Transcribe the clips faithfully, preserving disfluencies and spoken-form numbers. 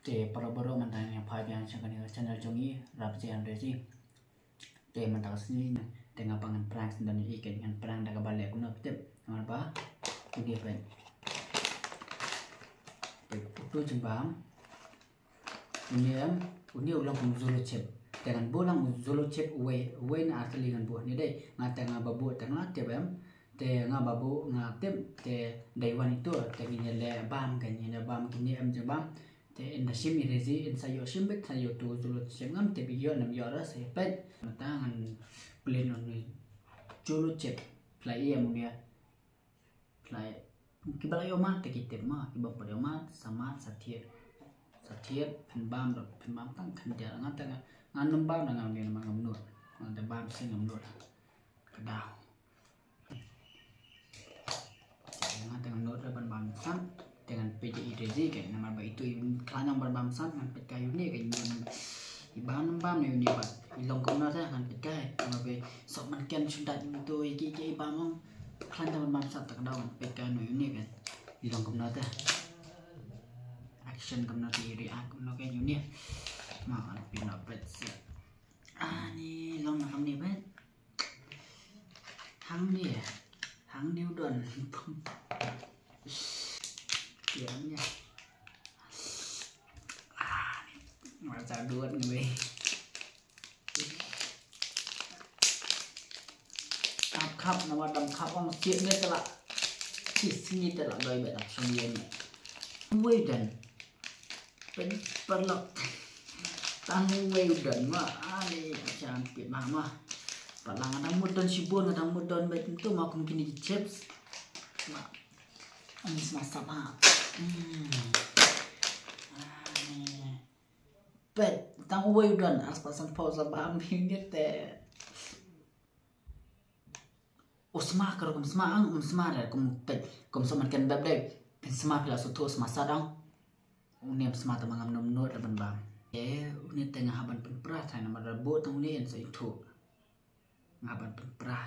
Te paralok baroh, mynta ngi ïa phai biang sha kane ka channel jong ngi, Rap J and Rezi. Te mynta ka sngi te nga pang ngan prank shen don i kane, ngan prank da kaba leh kumno phi tip. Namar ba u dei peit, peit uto u jingbam. Une em, une u long kum u Zulu chip. Te ngan buh lang u Zulu chip uwei, uwei na ar tylli ngan buh ne dei. Nga te nga ba buh te nga tip em. Te nga ba buh nga tip te dei wan ito te ngin ïa leh bam, ngin ïa leh bam kine em jingbam. Te in da shim i Rezi in sa ïoh shim beit, sa ïoh uto u Zulu chip, ngam tip ïoh ne ym ïoh, sa ïa peit. Mynta ngan plie noh une u Zulu chip. Phi la ïohi em une? Phi la ïohi? Kiba la ïoh mad te ki tip mo, kiba ym pat ïoh mad sa mad sa thied. Sa thied, phin bam, phin bam tang khyndiat. Nga te nga, ngan ym bam da nga une namar ngam nud. Nga te bam shisha ngam nud. Ka daw. Te nga te ngam nud ban bam sat. Te ngan peit ïa i Rezi keiñ, namar ba ito i khlaiñ ban bam sat, ngan peit kai ïa une keiñ, i bam bam ne une bad i long kumno te ngan peit kai. Namar ba i Sohmynken shu dait ito i ki ki i bam ong. Khlaiñ te ban bam sat, te ka daw ngan peit kai noh ïa une keiñ, i long kumno te. Action kumno te, i react kumno keiñ ïa une. Ma ngan peit noh peit sat. Ani long na kamne peit. Hangne, hangne u don. Tiang ne. Ah, ni. Masa duat ngi wei. Khap khap, namar dang khap ong siat ne te la. Sis ni te la doi bet ap song yen. Wei dan. Peit paralok. Tang uwei u don ma. Ani, ka shah peit ma ma. Pat la nga dang mut don shibun, nga dang mut don beit kumto ma kum kine ki chips. Ma. Ani sma sap ha. Hmm. Ani. Peit, tang uwei u don, ar spah san phew sa bam hi ne te. U sma ka ruh kum sma ang, um sma re kum peit, kum Sohmynken bad dei. Phin sma phi la sngewthuh u sma sat ang. Une um sma te ma ngam nud da ban bam. E, une te nga hap ban pynpra trai namar da buh tang une yn sa ithuh. Nga hap ban pynpra.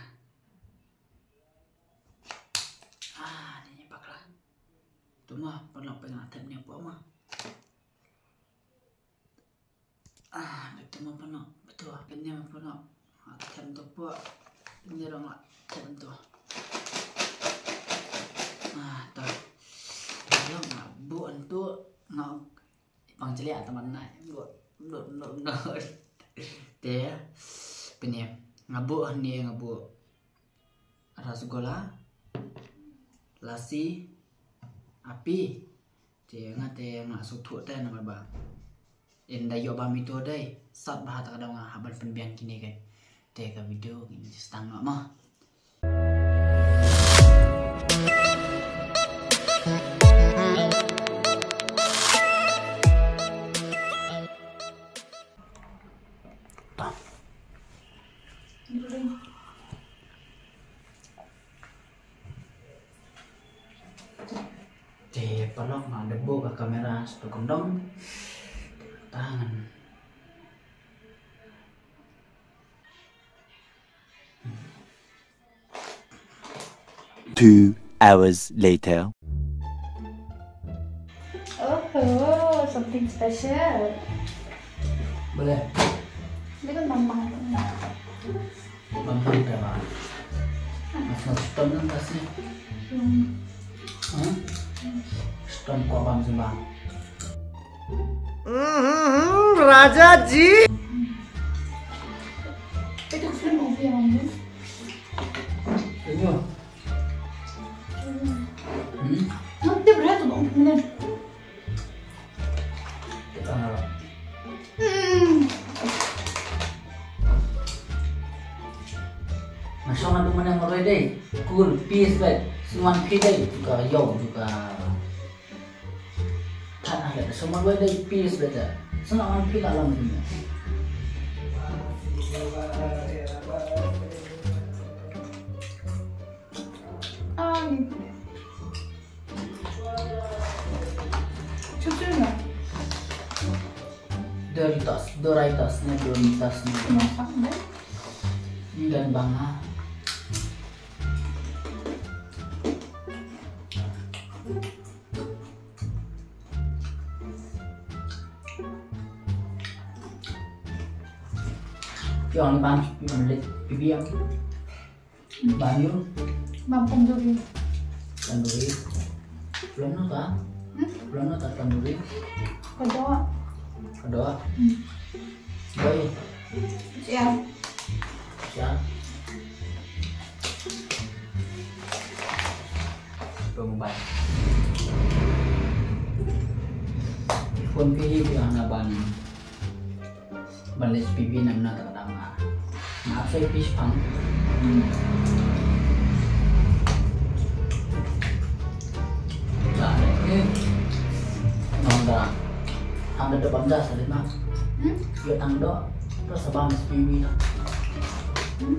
Ah, ni bakla. Tu ma, paralok peit nga thep ne hapoh ma. Ah, betul ma pano, betul. Kenya ma pano. Ah, tem tu po. Ini rong lah, tem tu. Ah, tu. Ayo nga buh antu nga pang celia teman nai. Buh, buh, buh, buh. Te, pini nga buh ni nga buh. Rasgulla, lasi, api. Te nga te nga sngewthuh te namar ba ynda ïoh bam ito dei sat bha, ta ka daw nga hap ban pynbiang kine keiñ. Te ka video ngin sa tang noh ma. Te paralok, ma da buh ka kamera sha tu kyndong. Tangan. Two hours later. Oh, something special. Boleh. Dia kan mamang. Mamang dah, Bang. Mas, mas, stone kan pasti. Hmm. Hah? Stone kok, Bang, sih, Bang? Hmm, Raja Ji. Itu film movie yang mana? Ini. Hmm? Nanti berat tuh, Bang. Bener. Kita ngarap. Hmm. Nga shong haduh mynne marwei dei. Cool, peace, bad. Sngewbha phi dei. Juga ïoh, juga. Than ah, leh, sngewbha dei, peace, bad. Sngewbha phi la long dunia. Doritos, Doritos ne, Doritos ne. Ni dan banga. Ong bam, bam leh pipi ong. Bam ïu. Bam tandoori. Tandoori. Pynlong noh ta? Hmm? Pynlong noh ta tandoori? Ka doh. Ka doh? Hmm. Bye. Siap. Siap. Pynban. Phone phi, phi hana ban. Ban leh pipi namar kata ka dang ma. Nga ap soi pis pang. Hmm. Sa leh ni. Nong da. Ang da bam da sa leh na. Hmm? Ïa tang da. Terus sa bam pipi na. Hmm?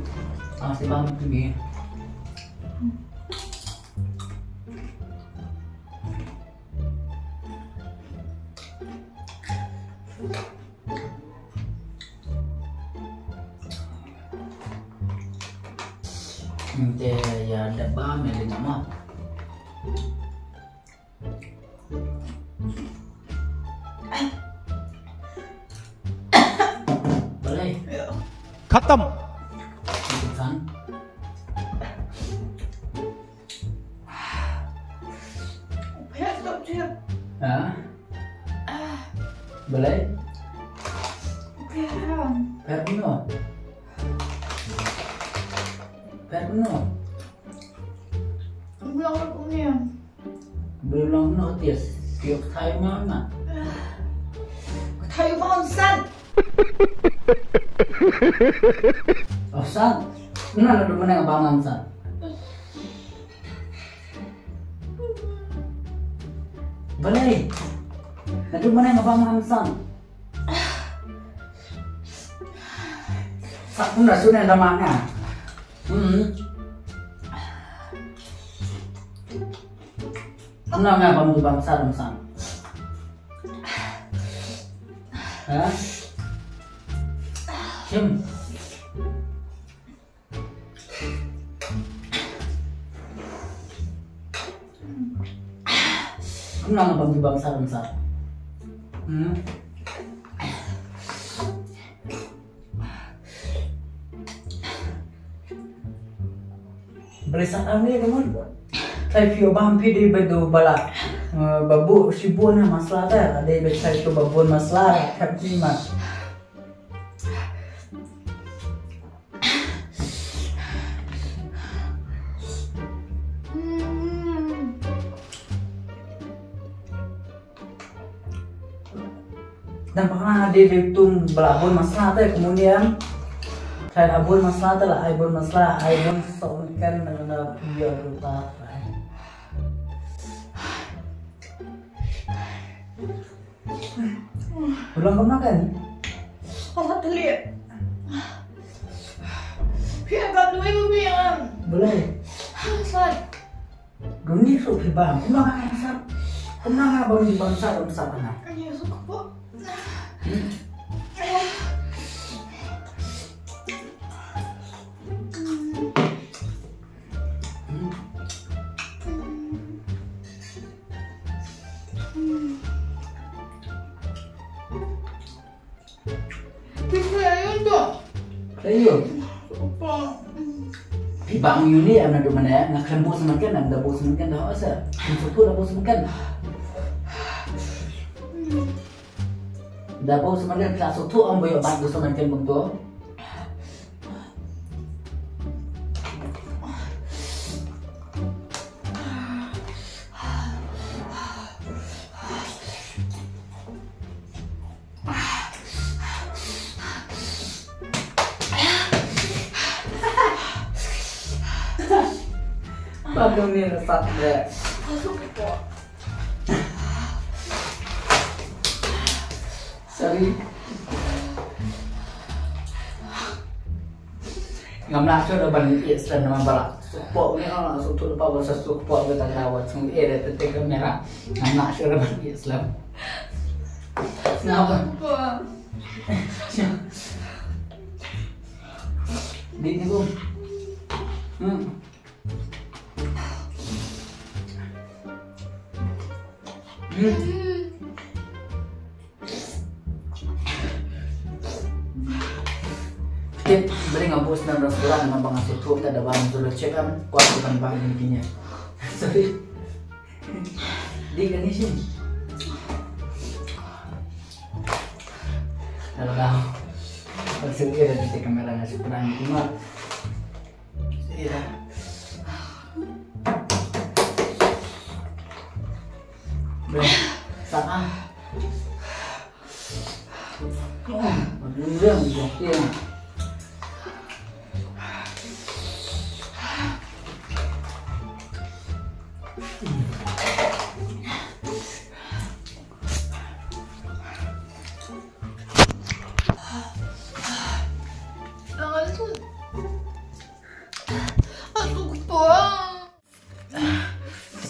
Ang sa bam pipi. Hmm. Te ïa da bam ïa lyngngoh ma. Balei? Khatam. Insan. Phet, stop, stop. Ha? Ah. Balei? Phet. Phet kumno? Phet kumno? Bilang kumne. Bilang kumno, Tis? Phi ïoh kthai ma na? Kthai ma, San. Oh, San. Nga naduh mynne nga bam ma San. Balei? Naduh mynne nga bam ma San. Sa kumno shu ne da ma nga. Hmm. Kumno nga bam ju bam sa dum San. Ha? Kim. Kumno nga bam ju bam sa dum San. Hmm. Balei sa kam ne kamu? Trai phi ïoh bam phi dei ba dei ba la. Eh, ba buh shibun na masala te, la dei ba trai to ba bun masala, kat ni ma. Hmm. Nampak na dei dei tum ba la bun masala te, kemudian trai la bun masala te, la ai bun masala, ai bun sok kan na na pia rupa. Belum pernah kan? Apa telit? Pia kan duit pia kan? Boleh. Hasad. Duni su phi bam, kumba nga bam sat. Kumba nga bam bam sat bam sat na. Ani su kepok. Ayo. Phi bang uni am naduh mynne, nga khlem buh sngewthuh, nga da buh sngewthuh da hooid sa. Sngewthuh da buh sngewthuh. Da buh sngewthuh, phi la sngewthuh ym ba ïoh bat buh sngewthuh kumto. Ba dong ni rasat deh. Sorry. Ngam lah shuh ban ïa slem namar ba la suk pok ni, ah, suk tu lepas ba sa suk pok ba tang da wat sung eh da tete kamera. Ngam lah shuh ban ïa slem. Ngam. Di ni, Bum. Hmm. Hmm. Tip, bring a boost na restaurant na bang asutu ta da bang zulu chip am, kuat ban bang ni kinya. Sorry. Di kani sih. Hello. Langsung kira di kamera nasi pernah ni cuma. Iya. Beh, sana. Oh, aduh, yang jatuh.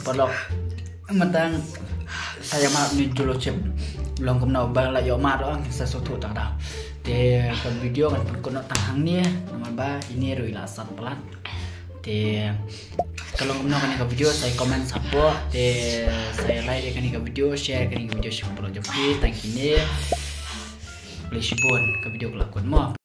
Paralok, mynta sa ïa mad ni julu chip. Long kumno ba la ïoh mad, long sa shu thuh ta da. Te ka video ngan pynkut noh tang hangne, namar ba ine ruh i la sat palat. Te ka long kumno kane ka video, sa comment support, te sa like kane ka video, share kane ka video sha ki paralok jong phi. Tang kine. Khublei shibun, ka video ka la kut mo.